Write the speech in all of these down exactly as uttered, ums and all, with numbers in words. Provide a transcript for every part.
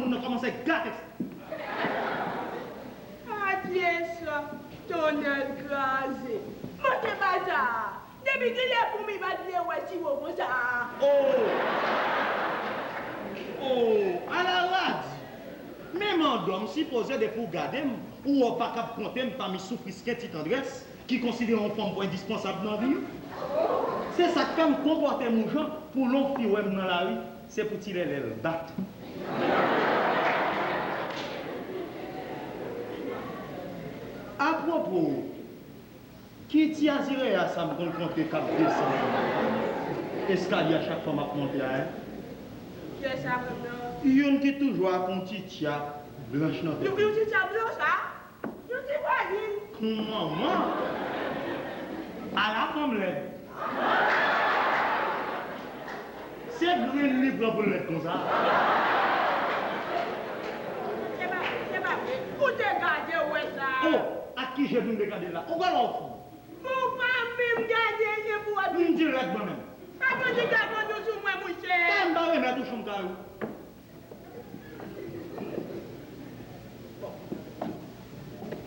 moun nan kòmanse gate. Adye sa, tonnè kraze. Manke bata! Depi kilè Foumi pa t vle wè Siwo konsa? Oh! Oh! Ala radi! Men mandòm sipoze depi w gade m, ou wè w pa kab konte m pami soufrisken ti tandrès ki konsidere yon fanm pou endispansab nan vi yo. Se sa k fè m konpòte m yon jan pou lè yon fi wè m nan lari, se pou ti lèlè l bat. Apwopo, ki ti azireya sa m konn konte k ap desann eskalye a chak fwa m ap monte a, en? Kiyès sa menm nan? Youn ki toujou ak yon ti tya blanch nan tèt li. Yon ti tya blanch sa? Yon ti vwazin. Manman! Ala fanm lèd! Se grenn li pran pou l lèd konsa. Se pa, se pa vre. Ou te gade w wè sa. Oh, ak ki je nou te gade l la? Ou kwè lè w fou? Ou pa menm gade, se pou w ap di. M di l lèd mwen menm. Pa konn li ka konn ou sou mwen, mouche. Tande m pa remèt ou chanm kay ou.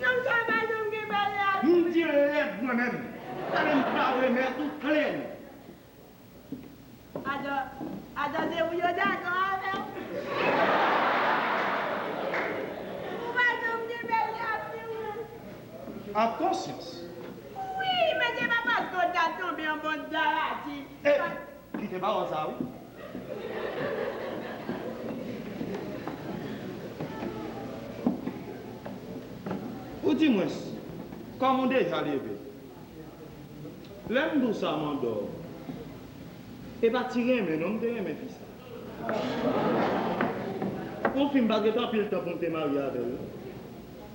Nonm sa pa janm gen bagay avè m. M di lèd mwen menm. Tande m pa remèt ou kle m. Adan, adan se pou yo dakò avè w. Ou pa janm gen bagay avè m. An konsyans. Wi, men se pa paske w ta tonbe anba yon darati. Eh, kite pawòl sa a, wi. Ou di mwens, kòm ou deja leve, lè m di w sa, Mandò, e pa ti renmen non m te renmen fi sa. Yon fi m pa gen anpil tan pou m te marye avè l, non.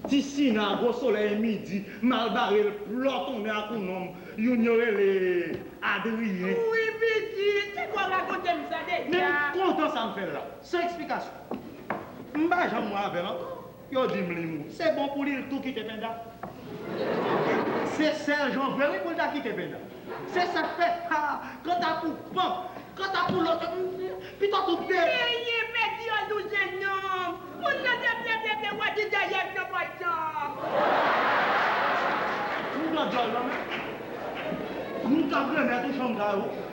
Ti Sina, gwo solèy midi, m al bare l, plòtonnen ak yon nonm, youn yo rele Adriyen. Wi, pitit, se kwa w rakonte m sa deja. Men m kontan sa m fè l la. San eksplikasyon. M pa janm wè avè l ankò. Yo di m li mouri. Se bon pou li, l tou kite Penda. Se sèl jan vre, wi, pou l ta kite Penda. Se sa k fè, ha, kanta pou Pank, kanta pou lòt, m, pito tou de. Genyen pèdi yon dou jennonm. Moun nan te vle, vle, vle, w a di dèyè m nan pòt chan. M pran djòl nan men. M t ap renmen tou chanm kay ou.